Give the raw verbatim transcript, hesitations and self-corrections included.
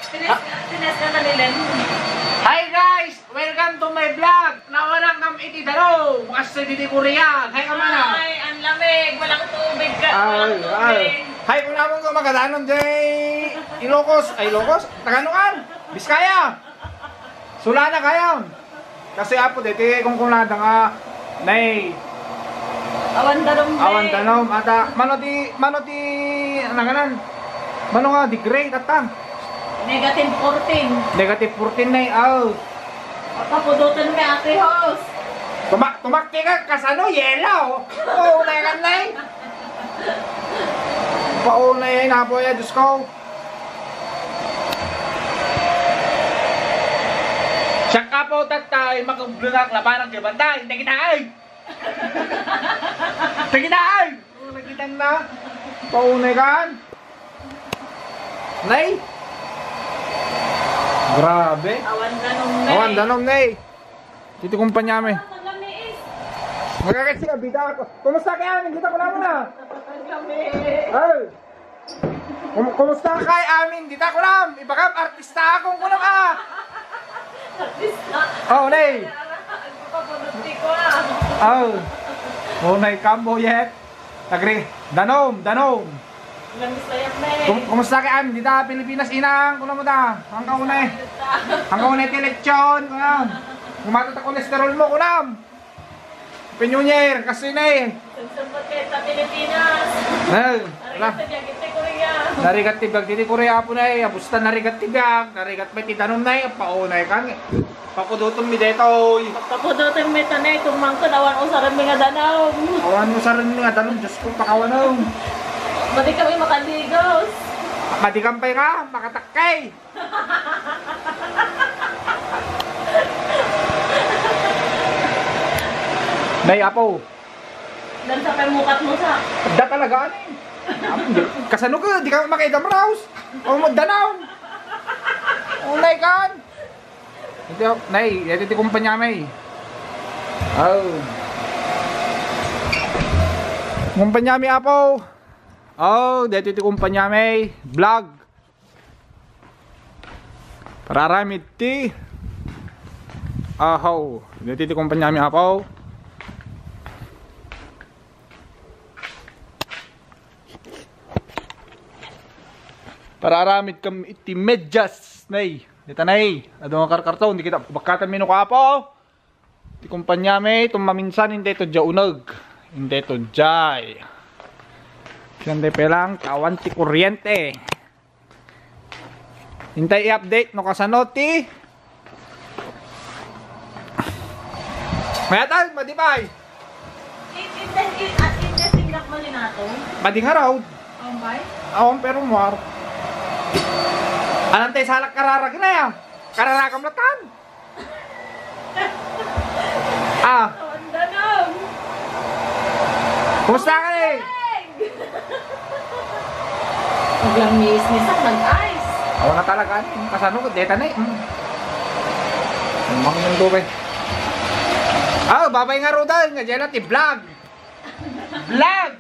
Tines, tines ka na ni Len. Hi guys! Welcome to my vlog! Nawanan kam iti dalo! Kasi didi Korea! Hi, kamana! Ay, ang lamig! Walang tubig ka! Ay, walang tubig! Ay. Hi, kunamon ko magadanon, jay Ilocos! Ay, Ilocos? Taganoan! Biskaya! Sulana kayon! Kasi apo, deti kunkunada nga, nay. Awan danum, nay. Awan danum. Ata, mano ti, mano ti, nanganan? Mano nga degree, tatta? Negative fourteen. Negative fourteen, nay. Aw. Papapudotan nga, Ate Hos. Tumak-, tumakti ka, kasano? Yelo. Oo, nay, kan, nay. Paunay, ay, napoy, ay, Diyos ko. Siya ka po, tatay, makablunak, labanan, di bantay. Hindi kita, ay! Hindi kita, ay! Oh, nakita na. Paunay kan. Nay? Grabe. Awan danum, nay. Awan danum, nay. Titi kumpanya mi. Ah, ang lamiis. Magkakit siya, bida ako. Kumusta kaya? Nagkita ko naman, ah. Ang lamiis. Ay. Kum-, kumusta kay amin? Dita kunam, ibagam artista akong kunam, ah. Artista. Oh, nay. Agpapabunot ti ko, ah. Oh. Oh, nay, kambo yet. Tagri, danom, danom. Ilang Bisaya, pre. Kum-, kumusta kay amin? Dita Pilipinas, inang, kunam mo ta. Ang kaunay. Ang kaunay ti lechon, kunam. Kumata ta kolesterol mo, kunam. Happy New Year, kasi na eh. Sumsumbat kayo sa Pilipinas. Ay, narigat ti biag iti Korea. Narigat ti biag iti Korea, apo na eh. Abusta narigat ti biag, narigat pa iti danum na eh. Paunay kan. Papudoton mi detoy. Papudoton mi tanay, tumangkod, awan usaren mi nga danum. Awan usaren mi nga danum, Diyos ko, pakawanam. Madi kami makaligos. Madi kampay nga, makatakay. Nay, apo. Dan sa pamukat mo sa. Da talaga, ani? Apo, di-, kasano ka? Di ka makaidam raos. O, magdanaw. Unay kan. Ito, nay, ito ti kumpanya mi. Oh. Kumpanya mi, apo. Oh, dito ti kumpanya mi. Vlog. Pararamid ti. Ahaw. Dito ti kumpanya mi, apo. Pararamid kam iti medyas, nay. Dita, nay. Adu nga karkarton, di kita bakatan mi no kapo. Ti kumpanya mi, tumaminsan, intay to dia uneg. Intay to diay. Siyempre lang, tawan ti kuryente. Intay i-update no kasano ti Mayatan, madipay. Intay, intay, intay, tingnan mo ni Nato. Mading haraw. Ang bay? Awan, pero muar. Anantay salak kararag na ya. Kararagam latan. Ah. Awan danam. Kumusta ka eh? Paglamis ni Sak, nag-ice. Awan na talaga, ano, kasano, deta na eh. Mm. Ang mga nang dugay. Ah, babay nga, Rodal, nga dyan natin, vlog. Vlog!